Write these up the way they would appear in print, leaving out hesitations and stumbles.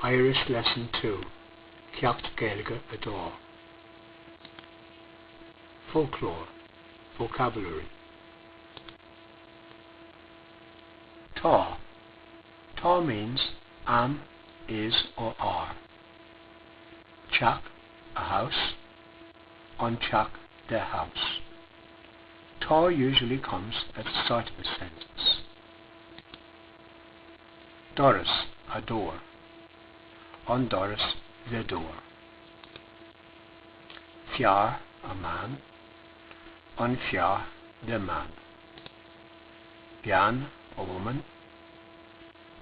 Irish Lesson 2, Ceacht Gaeilge 2. Folklore, Vocabulary. Tá. Tá means am, is or are. Teach, a house. An teach, the house. Tá usually comes at the start of a sentence. Doras, a door. An doras, the door. Fear, a man. An fear, the man. Bean, a woman.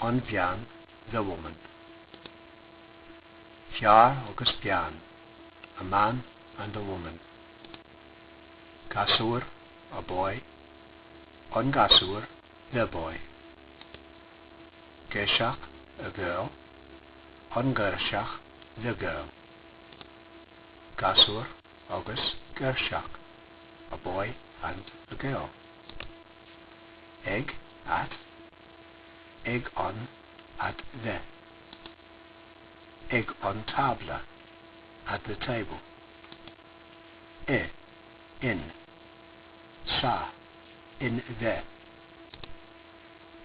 An bhean, the woman. Fear agus bean, a man and a woman. Gasúr, a boy. An gasúr, the boy. Girseach, a girl. An ghirseach, the girl. Gasúr agus girseach, a boy and a girl. Ag, at. Ag an, at the. Ag an tábla, at the table. I, in. Sa, in the.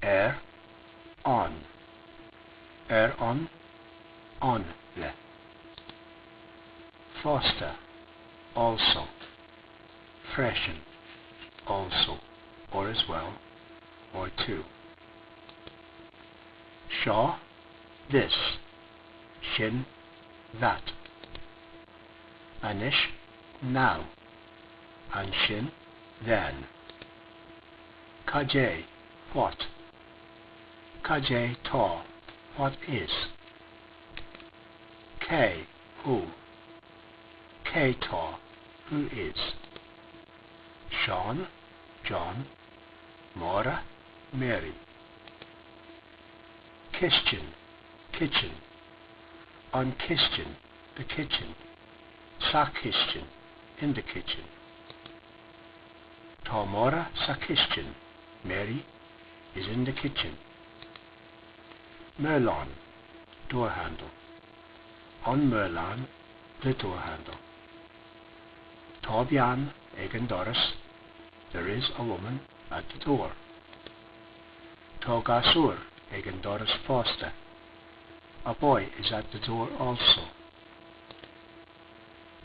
Ar, on. Ar an, on the. Fosta, also. Freisin, also, or as well, or too. Seo, this. Sin, that. Anois, now. Ansin, then. Cad é, what. Cad é tá, what is. Cé, who. Cé tá, who is. Seán, John. Máire, Mary. Cistin, kitchen. An chistin, the kitchen. Sa chistin, in the kitchen. Tá Máire sa chistin, Mary is in the kitchen. Murlán, door handle. An murlán, the door handle. Tá bean ag an doras, there is a woman at the door. Tá gasúr ag an doras fosta. A boy is at the door also.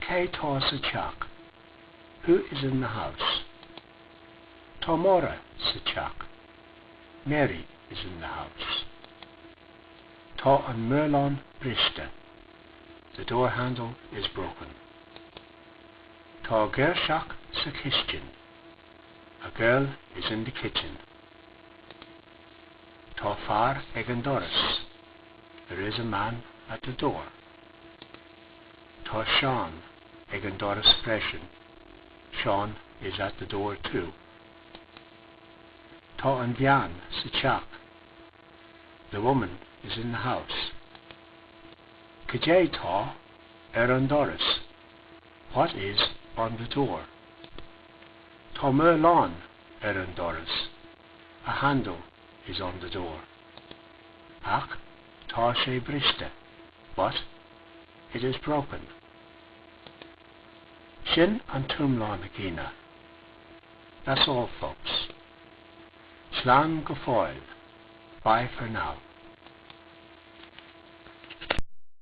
Cé tá sa teach? Who is in the house? Tá Máire sa teach. Mary is in the house. Tá an murlán briste. The door handle is broken. Tá girseach sa chistin. A girl is in the kitchen. Tá fear ag an doras. There is a man at the door. Tá Seán ag an doras freisin. Seán is at the door too. Tá an bhean sa teach. The woman is in the house. Cad é tá ar an doras. What is on the door? Tá murlán ar an doras. A handle is on the door. Ach tá sé briste, but it is broken. Sin an t-iomlán a dhaoine. That's all folks. Slán go fóill. Bye for now.